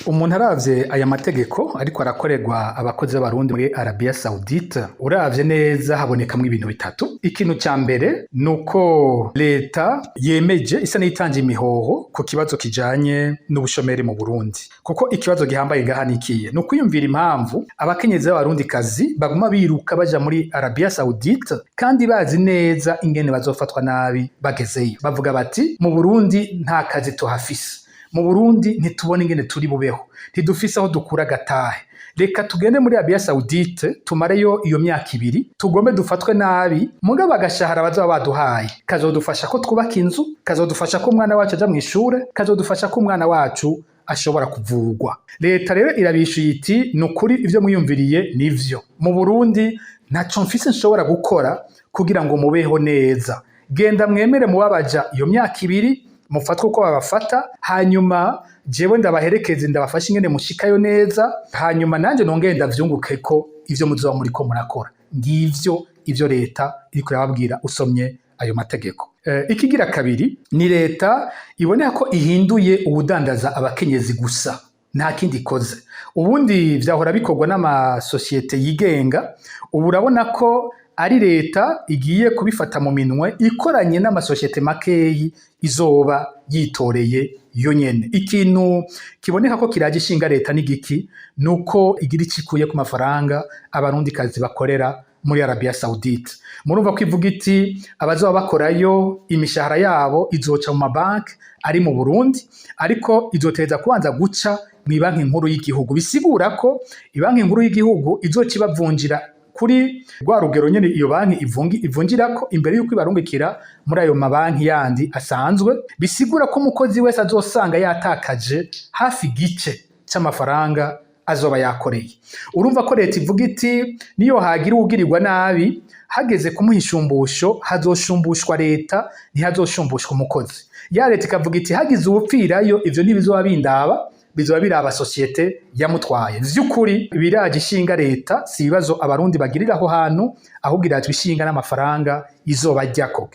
Umuntu aravye aya mategeko ariko arakorerwa abakozi b'Abarundi muri Arabia Saoudite, uravye neza habonekamwo ibintu bitatu. Ikintu ca mbere nuko leta yemeje isa n'iyitanje imihoho ku kibazo kijanye n'ubushomeri mu Burundi. Kuko ikibazo gihambaye ngaha nikiye? Ni ukwiyumvira impamvu abakenyezi b'Abarundikazi baguma biruka baja muri Arabia Saoudite kandi bazi neza ingene bazofatwa nabi bagezeyo. Bavuga bati: "Mu Burundi nta kazi tuhafise, mu Burundi ntitubona ingene turi bubeho, ntidufise aho dukura agatahe, reka tugende muri Arabia Saoudite tumareyo iyo myaka 2, tugombe dufatwe nabi, mugabo agashahara bazoba baduhaye kazodufasha ko twubaka inzu, kazodufasha ko umwana wacu aja mw'ishure, kazodufasha ko umwana wacu ashobora kuvurwa." Leta rero irabishuye iti: "Ni ukuri ivyo mwiyumviriye nivyo, mu Burundi ntaco mfise nshobora gukora kugira ngo mubeho neza. Genda mwemere mubabaja iyo myaka 2, mufatwe uko babafata, hanyuma jewe ndabaherekeze, ndabafashe ingene mushikayo neza, hanyuma nanje nongere ndavyungukeko ivyo muzoba muriko murakora." Ngivyo ivyo leta iriko irababwira usomye ayo mategeko. Ikigira kabiri ni leta iboneka ko ihinduye uwudandaza abakenyezi gusa, nta kindi ikoze. Ubundi vyahora bikorwa n'amasosiyete yigenga, ubu urabona ko ari leta igiye kubifata mu minwe ikoranye n'amasosiyete makeyi izoba yitoreye yo nyene. Ikintu kiboneka ko kiraje ishinga leta n'igiki? Nuko igira ico ikuye ku mafaranga Abarundikazi bakorera muri Arabia Saoudite. Murumva ko ivuga iti abazoba bakorayo imishahara yabo izoca mu mabanki ari mu Burundi, ariko izoteza kubanza guca mw'ibanki nkuru y'igihugu. Bisigura ko ibanki nkuru y'igihugu izoca ibavunjira kuri rwa rugero nyene iyo banki ivunjirako imbere y'uko ibarungikira muri ayo mabanki yandi asanzwe. Bisigura ko umukozi wese azosanga yatakaje hafi igice c'amafaranga azoba yakoreye. Urumva ko leta ivuga iti niyo hagira uwugirirwa nabi, hageze kumuha ishumbusho hazoshumbushwa leta, ntihazoshumbushwa umukozi. Ya leta ikavuga iti hagize uwupfirayo, ivyo ntibizoba bindaba, bizoba biraba sosiyete yamutwaye. Vy'ukuri biraje ishinga leta si ibibazo Abarundi bagirira aho hantu, ahubwo irajwe ishinga n'amafaranga izobajyako.